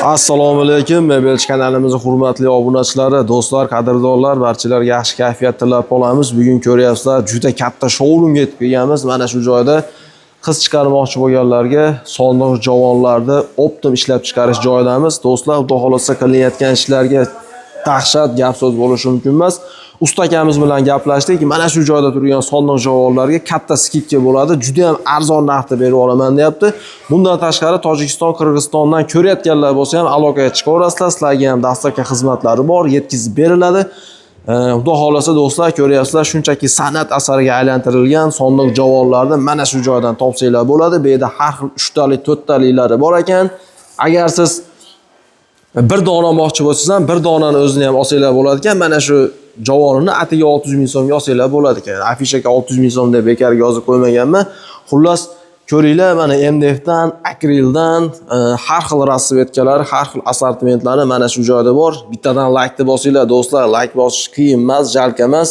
Assalomu alaykum Mebelchi kanalimizning hurmatli obunachilari, do'stlar, qadrdonlar, barchalarga yaxshi kayfiyat tilab qolamiz. Bugun ko'ryapsizlar, juda katta showroomga yetib kelganmiz. Mana shu joyda qiz chiqarmoqchi bo'lganlarga sonliq javonlarni optim ishlab chiqarish joyidamiz. Do'stlar, xudo xolasa qilinayotgan ishlarga dahshat gap so'z bo'lishi mumkin emas. Usta akamiz bilan gaplashdik. Mana shu joyda turgan sonliq javonlarga katta skidka bo'ladi. Juda ham arzon narxda berib olaman deyapti. Bundan tashqari Tojikiston, Qirg'izistondan ko'rayotganlar bo'lsa ham aloqaga chiqaverasizlar. Sizlarga ham dastlabki xizmatlari bor, yetkazib beriladi. Xudo xolasa do'stlar, ko'ryapsizlar, shunchaki san'at asariga aylantirilgan sonliq javonlarni mana shu joydan topsanglar bo'ladi. Bu yerda har xil 3 talik, 4 taliklari bor ekan. Agar siz bir dona olmoqchi bo'lsangiz ham bir donani o'zini ham olsanglar bo'ladi ekan. Mana shu javonini atiga 600 ming so'mga olsanglar bo'ladi ekan. Afishaga 600 ming so'm deb bekorga yozib qo'ymaganman. Xullas, ko'ringlar, mana MDFdan, akrildan har xil rasvetkalar, har xil assortimentlari mana shu joyda bor. Bittadan laykni bosinglar do'stlar, layk bosish qiyin emas, jalka emas.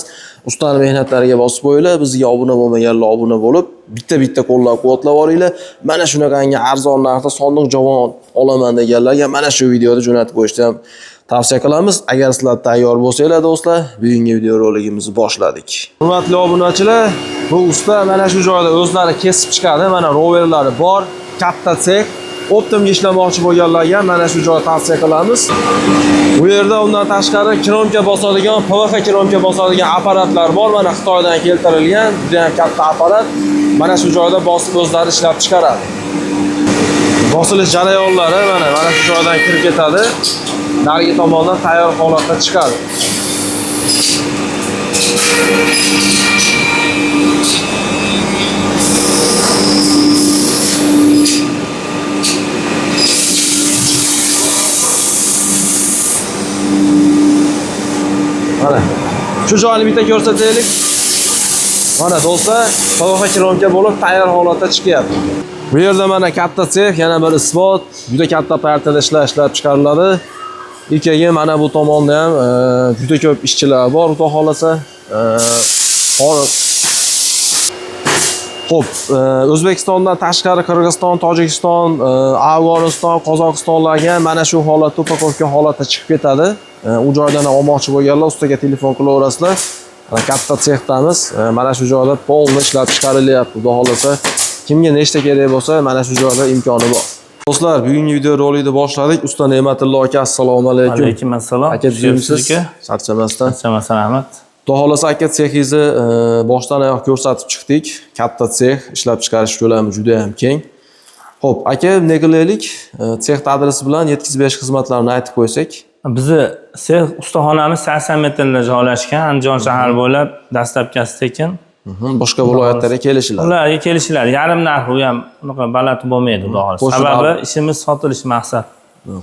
Ustani mehnatlariga bosib qo'yinglar. Bizga obuna bo'lmaganlar obuna bo'lib, bitta-bitta qo'llab-quvvatlab boringlar. Mana shunaqangi arzon narxda sonliq javon olaman deganlarga mana shu videoni jo'natib qo'yishni ham tavsiya qilamiz. Agar sizlar tayyor bo'lsanglar do'stlar, bugungi videorolikimizni boshladik. Hurmatli obunachilar, bu usta mana shu joyda o'zlari kesib chiqadi. Mana roverlari bor, katta sex. Optimga ishlamoqchi bo'lganlarga mana shu joy tavsiya qilamiz. Bu yerda undan tashqari kromka bosadigan, PVC kromka bosadigan apparatlar bor. Mana Xitoydan keltirilgan, juda ham katta apparat. Mana shu joyda bosib o'zlari ishlab chiqaradi. Bosilish jarayonlari mana shu joydan kirib ketadi. Narigi tomondan tayyor holatda chiqadi. Mana shu joyni bitta ko'rsataylik. Mana do'stlar, PVC kromka bo'lib tayyor holatda chiqyapti. Bu yerda mana katta sex, yana bir isbot, juda katta partiyada ishlar ishlab chiqariladi. Keyin mana bu tomonda ham juda ko'p ishchilar bor, xudo xolasa. Xo'p, O'zbekistondan tashqari Qirg'iziston, Tojikiston, Afg'oniston, Qozog'istonlarga ham mana shu holatda upakovka holatda chiqib ketadi. U joydan ham olmoqchi bo'lganlar ustaga telefon qilaverasizlar. Mana katta sexdamiz. Mana shu joyda polni ishlab chiqarilyapti. Xudo xolasa, kimga nechta kerak bo'lsa, mana shu joyda imkoni bor. Do'stlar, bugungi video rolikni boshladik. Usta Ne'matullo aka, assalomu alaykum. Alaykum assalom. Aka, tuzukmisiz? Charchamasdan. Charchamasdan, rahmat. Xudo xolasa aka, sexingizni boshdan oyoq ko'rsatib chiqdik. Katta sex, ishlab chiqarish ko'lami juda ham keng. Xo'p, aka, ne qilaylik? Sex adresi bilan yetkazib berish xizmatlarini aytib qo'ysak. Bizni sex ustaxonamiz 80 metrda joylashgan, Andijon shahar bo'ylab dastlabkasi tekin. Boshqa viloyatlarga kelishiladi. Ularga kelishiladi. Yarim narxi u ham unaqa baland bo'lmaydi, xudo xohlasa. Qo'shni Sababi ishimiz sotilish maqsad.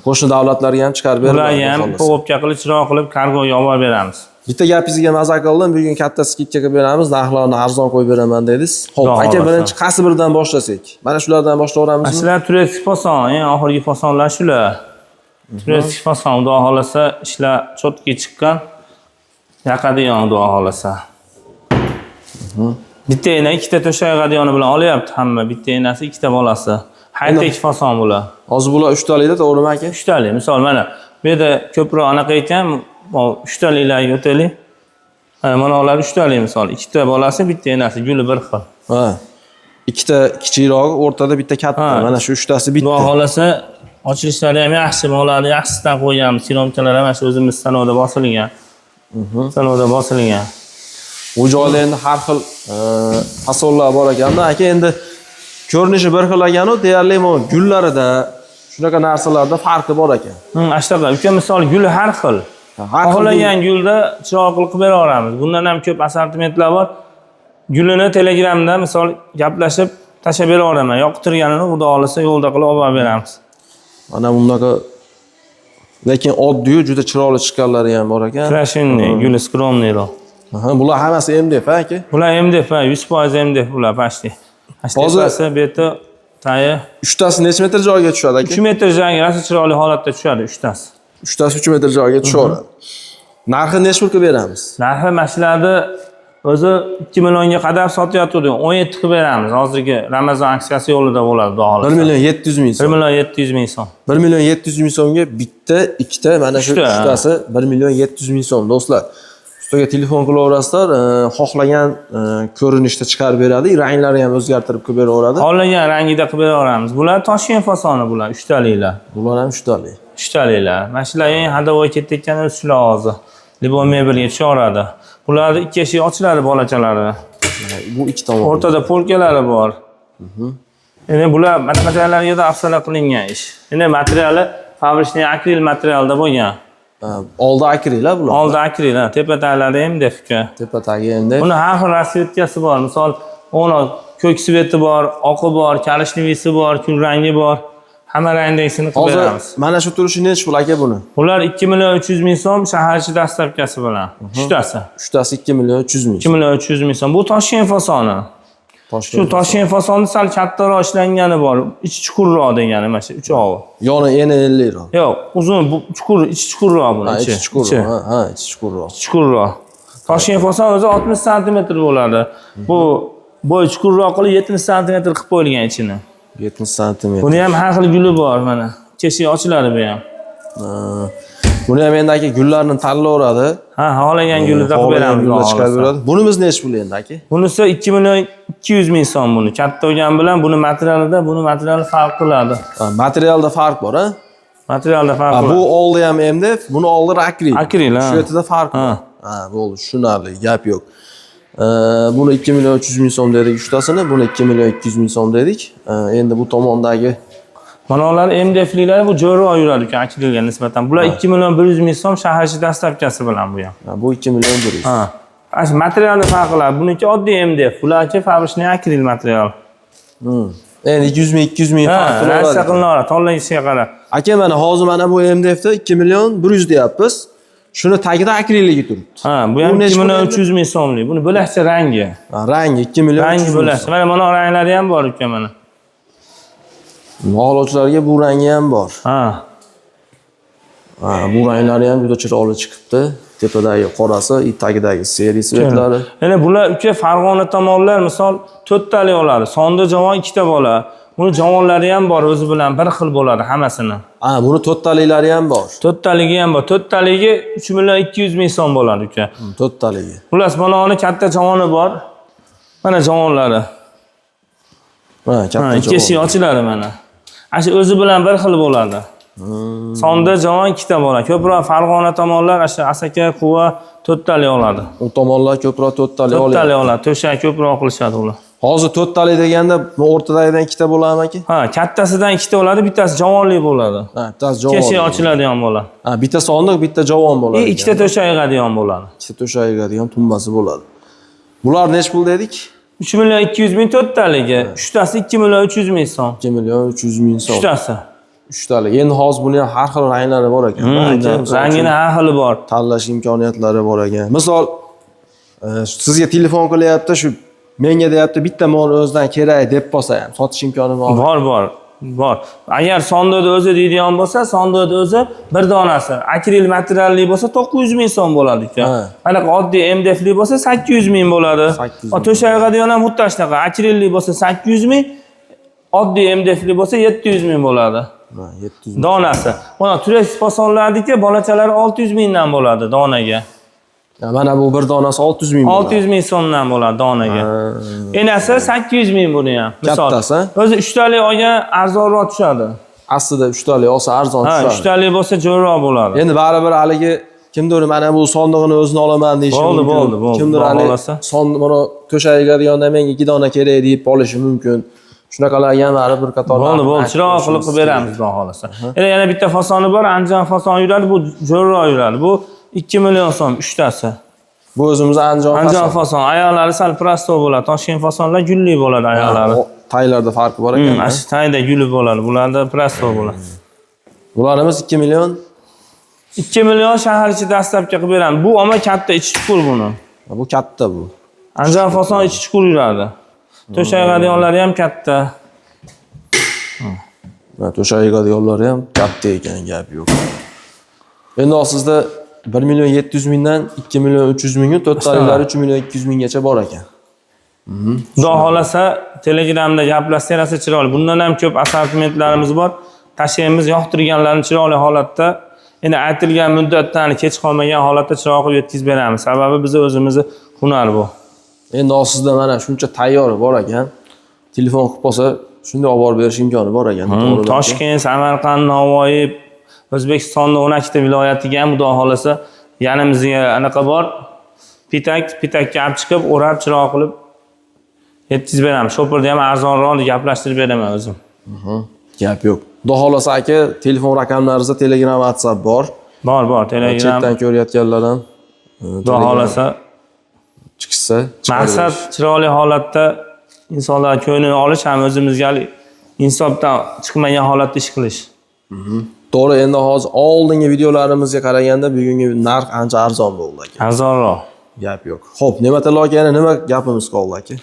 Qo'shni davlatlarga ham chiqarib beriladi. Ularga ham xudo xohlasa. упаковка qilib, chiroq qilib kargoga olib borib beramiz. Bitta gapingizga maza qildim. Bugun katta skidka qilib beramiz, narxlarni arzon qo'yib beraman dedingiz. Xo'p, Xudo aka, xohlasa. birinchi qaysi biridan boshlasak? Mana shulardan boshlayveramizmi? Shular турецкий fason, eng oxirgi fasonlar shular. Турецкий fason, xudo xohlasa, ishlar cho'tki chiqqan. Yoqadigan, xudo xohlasa. Bitta ena, ikkita to'shak yog'adigani bilan olyapti hamma. Bitta enasi, ikkita bolasi. High-tech fason bular. Hozir bular uchtalikda, to'g'rimi aka? Uchtalik, misol mana bu yerda ko'proq anaqa ekan, bu uchtaliklarga o'taylik. Mana ular uchtalik misol, ikkita bolasi, bitta enasi, guli bir xil. Ha. Ikkita kichikrog'i, o'rtada bitta katta. Ha. Mana shu uchtasi bitta. Xudo xohlasa ochilishlari ham yaxshi, mollarni yaxshisidan qo'yganmiz. Siromkalar ham shu o'zimiz stanovda bosilgan. Stanovda bosilgan. U joyda endi har xil fasonlar bor ekanda, aka, endi ko'rinishi bir xil ekanu, deyarli bu gullarida shunaqa narsalarda farqi bor ekan. Ana shunaqa. Uka, misol guli har xil. Har xil Xohlagan gulda chiroq qilib bera olamiz. Bundan ham ko'p assortimentlar bor. Gulini Telegramda misol gaplashib tashlab bera olaman. Yoqtirganini xudo xohlasa yo'lda qilib olib borib beramiz. Mana bunaqa, lekin oddiy juda chiroyli chiqqanlari ham bor ekan. Крашенный, guli скромный roq. Aha, bular hammasi MDF aka. Bular MDF, ha, 100% MDF bular почти. Hozir- Hozir bu yerda tayi Uchtasi necha metr joyga tushadi aka? 3 metr joyga rosa chiroyli holatda tushadi uchtasi. Uchtasi 3 metr joyga tushaveradi. Narxi necha pul qilib beramiz? Narxi mana shularni O'zi 2 millionga qadar sotayotgandik. 17 qilib beramiz. Hozirgi Ramazon aksiyasi yo'lida bo'ladi, xudo 1 xohlasa. million 700 ming 1 so'm. million 700 ming so'm. 1 million 700 ming so'mga bitta, ikkita, mana shu Uchta, ha. uchtasi 1 million 700 ming so'm do'stlar. Ustaga telefon qilaverasizlar, xohlagan ko'rinishda chiqarib beradi, ranglarini ham o'zgartirib qilib beraveradi. Xohlagan rangida qilib beraveramiz. Bular Toshkent fasoni bular, uchtaliklar. Bular ham uchtalik. Uchtaliklar. Mana shular eng hadavoy ketayotgan shular hozir. Libon mebelga tushaveradi. Bularni ikki eshigi ochiladi bolachalari. Bu ikki tomon. O'rtada polkalari bor. Endi bular materiallarga da afsona qilingan ish. Endi materiali fabrичный akril materialda bo'lgan. Ha, oldi akril bular. Oldi akril, ha, tepa taglari MDF ka. Tepa tagi endi. Buni har xil rasvetkasi bor. Misol, o'ni ko'k sveti bor, oqi bor, korичневыйsi bor, kulrangi bor. Hamma rangdagisini qilib Hozir beramiz. mana shu turishi nechi pul aka buni? Bular 2 million 300 ming so'm shahar ichi dastavkasi bilan. Uchtasi. Uchtasi 2 million 300 ming. 2 million 300 ming so'm. Bu Toshkent fasoni. Toshkent. Shu Toshkent fasoni sal kattaroq ishlangani bor. Ichi chuqurroq degani mana shu uchovi. Yoni eni 50 roq. Yo'q, uzun, bu chuqur, ichi chuqurroq buni Ha, ichi. ichi chuqurroq. Ichi Ha, ha, ichi chuqurroq. chuqurroq. Toshkent fason o'zi 60 santimetr bo'ladi. Bu bo'y chuqurroq qilib 70 santimetr qilib qo'yilgan ichini. 70 santimetr. Buni ham har xil guli bor mana. Teshigi ochiladi bu ham. Ha. Buni ham endi aka gullarni tanlayveradi. Ha, xohlagan gulida qilib Xohlagan beramiz. gullar Xudo chiqarib xohlasa. beradi. Bunimiz nechi pul endi aka? Bunisi 2 million 200 ming so'm buni. Katta bo'lgan bilan buni materialida, buni materiali farq qiladi. Ha, materialda farq bor, ha? Materialda farq Ha, qiladi. bu oldi ham MDF, buni oldi akril. Akril, ha. Shu yerda farq bor. Ha. Ha, bo'ldi, tushunarli, gap yo'q. Buni 2 million 300 ming so'm dedik uchtasini, buni 2 million 200 ming so'm dedik. Endi bu tomondagi Mana ular MDF'liklar bu jo'rroq yuradi ekan akrilga nisbatan. Bular 2 million 100 ming so'm shahar ichi dastavkasi bilan bu ham. ha, bu 2 million 100. Ha. Ana shu materialni farq qiladi. Buniki oddiy MDF, bularki fabrичный akril material. Endi 200 ming 200 ming farq Ha, narsa qilaveradi. qilinaveradi, tanlashiga qarab. Aka mana hozir mana bu MDFda 2 million 100 deyapmiz. Shuni tagida akrilligi turibdi. Ha, bu ham Bu nechi 2 million pul endi? 300 ming so'mlik. Buni bo'lakcha rangi. Ha, rangi 2 million Rangi 300 ming bo'lakcha. so'm. Mana mana ranglari ham bor uka mana. Xohlovchilarga bu rangi ham bor. Ha. Ha, bu ranglari ham juda chiroyli chiqibdi. Tepadagi qorasi, tagidagi seri svetlari. Endi bular uka Farg'ona tomonlar misol to'rttalik oladi. Sonda javon ikkita bola. Buni javonlari ham bor, o'zi bilan bir xil bo'ladi hammasini. Ha, buni to'rttaliklari ham bor. To'rttaligi ham bor. To'rttaligi 3 million 200 ming so'm bo'ladi uka. To'rttaligi. Xullas, mana uni katta javoni bor. Mana javonlari. Ha, Ha, katta ikki eshik javon. ochiladi mana. Ana shu o'zi bilan bir xil bo'ladi. Sonda javon ikkita bo'ladi. Ko'proq Farg'ona tomonlar, ana shu Asaka, Quva to'rttalik oladi. U tomonlar ko'proq to'rttalik oladi. To'rttalik oladi. To'shak ko'proq qilishadi ular. Hozir to'rttalik deganda bu o'rtadagidan ikkita bo'ladimi aka? Ha, kattasidan ikkita bo'ladi, bittasi javonli bo'ladi. Ha, bittasi javon. Eshik ochiladigan bo'ladi. Ha, bitta sondiq, bitta javon bo'ladi. Ikkita to'shak yig'adigan bo'ladi. Ikkita to'shak yig'adigan tumbasi bo'ladi. Bular nechi pul dedik? 3 million 200 ming to'rttaligi, uchtasi 2 million 300 ming so'm. 2 million 300 ming so'm. Uchtasi. Uchtalik. Endi hozir buni ham har xil ranglari bor ekan. Aka, misol uchun Rangini har xili bor. tanlash imkoniyatlari bor ekan. Misol sizga telefon qilyapti, shu menga deyapti, bitta mol o'zidan kerak deb qolsa ham sotish imkoni bormi? Bor, bor. Bor. Agar sondiqda o'zi deydigan bo'lsa, sondiqda o'zi bir donasi akril materialli bo'lsa 900 ming so'm bo'ladi uka. Ha. Anaqa oddiy MDFli bo'lsa 800 ming bo'ladi. 800 ming. To'shak yig'adigan ham xuddi shunaqa. Akrilli bo'lsa 800 ming, oddiy MDFli bo'lsa 700 ming bo'ladi. Ha, 700 ming. Donasi. Mana turist fasonlarniki bolachalari 600 mingdan bo'ladi donaga. Ha, mana bu bir donasi 600 ming bo'ladi. 600 ming so'mdan bo'ladi donaga. Ha. Enasi 800 ming buni ham. Misol. Kattasi? O'zi uchtalik olgan arzonroq tushadi. Aslida uchtalik olsa arzon Ha, tushadi. uchtalik bo'lsa jo'rroq bo'ladi. Endi baribir haligi kimdir mana bu sondig'ini o'zini olaman deyishi Bo'ldi, mumkin. bo'ldi, bo'ldi. Kimdir Xudo hali xohlasa. son mana to'shak yig'adiganda menga ikki dona kerak deb olishi mumkin. Shunaqalarga ham baribir bir qator Bo'ldi, narxini bo'ldi. aytib Chiroq qilib qo'yishimiz qilib beramiz xudo xohlasa. Endi yana bitta fasoni bor, Andijon fasoni yuradi, bu jo'rroq yuradi. Bu 2 million so'm uchtasi. Bu o'zimiz Andijon Andijon fason. fason ayoqlari sal prosto bo'ladi. Toshkent fasonlar gulli bo'ladi ayoqlari. O, Taylarda farqi bor ekan. Ana shu tayda guli bo'ladi. Bularda prosto bo'ladi. Bularimiz 2 million. 2 million shahar ichi dastlabki qilib beramiz. Bu ama katta ichi chuqur buni. Ha, bu katta bu. Andijon fason ichi chuqur yuradi. To'shak yig'adiganlari ham katta. Ha, to'shak yig'adiganlari ham katta ekan, gap yo'q. Endi hozir sizda 1 million 700 mingdan 2 million 300 ming, to'rttaliklari 3 million 200 minggacha bor ekan. Xudo xohlasa, Telegramda gaplashsak, rosa chiroyli. Bundan ham ko'p assortimentlarimiz bor. Tashlaymiz, yoqtirganlarni chiroyli holatda, endi aytilgan muddatdan kech qolmagan holatda chiroyli qilib yetkazib beramiz. Sababi bizni o'zimizni hunar bu. Endi hozir mana shuncha tayyor bor ekan. Telefon qilib qolsa, shunday olib borib berish imkoni bor ekan. To'g'rimi aka? Toshkent, Samarqand, Navoiy, O'zbekistonning 12 ta viloyatiga ham, xudo xohlasa, yanimizga anaqa bor. Pitak, pitakka olib chiqib, o'rab, chiroyli qilib yetkazib beramiz. Shopirda ham arzonroq gaplashtirib beraman o'zim. Gap yo'q. Xudo xohlasa aka, telefon raqamlaringizda Telegram, WhatsApp bor. Bor, bor, Telegram. Chetdan ko'rayotganlar ham Xudo xohlasa chiqishsa, chiqarib maqsad chiroyli holatda insonlar ko'nglini olish ham o'zimizga insofdan chiqmagan holatda ish qilish. To'g'ri, endi hozir oldingi videolarimizga qaraganda bugungi narx ancha arzon bo'ldi aka. Arzonroq. Gap yo'q. Xo'p, Ne'matullo aka, yana nima gapimiz qoldi aka?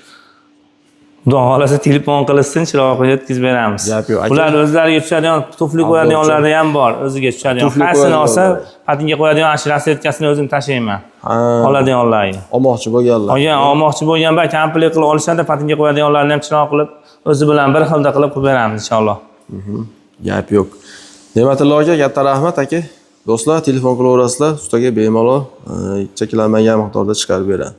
Xudo xohlasa telefon qilishsin, chiroyli qilib yetkazib beramiz. Gap yo'q, aka. Ular o'zlariga tushadigan tufli qo'yadiganlari ham bor, o'ziga tushadigan. Tufli Qaysini olsa, qo'yadiganlari. patinga qo'yadigan ana shu rassetkasini o'zim tashlayman. Ha, Oladiganlarga. olmoqchi bo'lganlar. Olgan, olmoqchi bo'lgan va komplekt qilib olishadi, patinga qo'yadiganlarni ham chiroyli qilib, o'zi bilan bir xilda qilib qo'yib beramiz inshaalloh. Gap yo'q. Ne'matullo aka, katta rahmat aka. Do'stlar, telefon qilaverasizlar, ustaga bemalol cheklanmagan miqdorda chiqarib beradi.